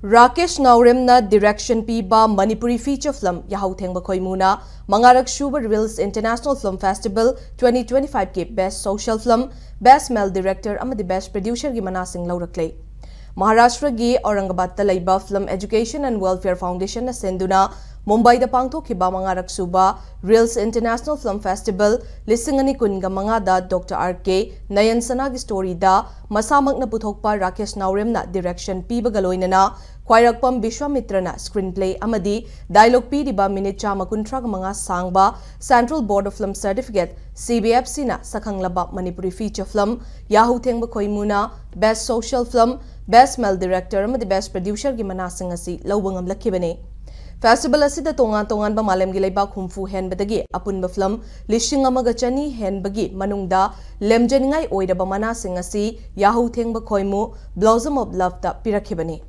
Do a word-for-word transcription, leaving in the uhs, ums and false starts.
Rakesh ꯅꯥꯎꯔꯦꯝꯅ direction ꯄꯤꯕ Manipuri feature film ꯌꯥꯍꯧ ꯊꯦꯡꯕ ꯈꯣꯏꯃꯨꯅ ꯃꯉꯥꯔꯛ ꯁꯨꯕ Reels International Film Festival twenty twenty-five ꯀꯤ Best Social Film, Best Male Director ꯑꯃꯗꯤ Best Producer ꯒꯤ ꯃꯅꯥꯁꯤꯡ ꯂꯧꯔꯛꯂꯦ꯫ ꯃꯍꯥꯔꯥꯁꯇ꯭ꯔꯒꯤ ꯑꯧꯔꯪꯒꯕꯥꯗꯇ ꯂꯩꯕ Film Education and Welfare Foundation ꯅ ꯁꯤꯟꯗꯨꯅ ꯃꯨꯝꯕꯥꯏꯗ ꯄꯥꯡꯊꯣꯛꯈꯤꯕ ꯃꯉꯥꯔꯛ ꯁꯨꯕ Reels International Film Festival ꯂꯤꯁꯤꯡ ꯑꯅꯤ ꯀꯨꯟꯒ ꯃꯉꯥꯗ Doctor R K ꯅꯌꯟ ꯁꯅꯥꯒꯤ story ꯗ ꯃꯁꯥꯃꯛꯅ ꯄꯨꯊꯣꯛꯄ ꯔꯥꯀꯦꯁ ꯅꯥꯎꯔꯦꯝꯅ direction ꯄꯤꯕꯒ ꯂꯣꯏꯅꯅ ꯈ꯭ꯋꯥꯏꯔꯥꯛꯄꯝ ꯕꯤꯁ꯭ꯋꯥꯃꯤꯇ꯭ꯔꯅ screenplay ꯑꯃꯗꯤ dialogue ꯄꯤꯔꯤꯕ minute ꯆꯥꯝꯃ ꯀꯨꯟꯊ꯭ꯔꯥꯒ ꯃꯉꯥ ꯁꯥꯡꯕ Central Board of Film Certificate, C B F C ꯅ ꯁꯛꯈꯪꯂꯕ ꯃꯅꯤꯄꯨꯔꯤ feature film ꯌꯥꯍꯧ ꯊꯦꯡꯕ ꯈꯣꯏꯃꯨꯅ Best Social Film, Best Male Director ꯑꯃꯗꯤ Best Producer ꯒꯤ ꯃꯅꯥꯁꯤꯡ ꯑꯁꯤ ꯂꯧꯕ ꯉꯝꯂꯛꯈꯤꯕꯅꯤ꯫ Festival ꯑꯁꯤꯗ ꯇꯣꯉꯥꯟ ꯇꯣꯉꯥꯟꯕ ꯃꯥꯂꯦꯝꯒꯤ ꯂꯩꯕꯥꯛ ꯍꯨꯝꯐꯨ ꯍꯦꯟꯕꯗꯒꯤ ꯑꯄꯨꯟꯕ film ꯂꯤꯁꯤꯡ ꯑꯃꯒ ꯆꯅꯤ ꯍꯦꯟꯕꯒꯤ ꯃꯅꯨꯡꯗ ꯂꯦꯝꯖꯅꯤꯡꯉꯥꯏ ꯑꯣꯏꯔꯕ ꯃꯅꯥꯁꯤꯡ ꯑꯁꯤ ꯌꯥꯍꯧ ꯊꯦꯡꯕ ꯈꯣꯏꯃꯨ Blossom of Love ꯇ ꯄꯤꯔꯛꯈꯤꯕꯅꯤ꯫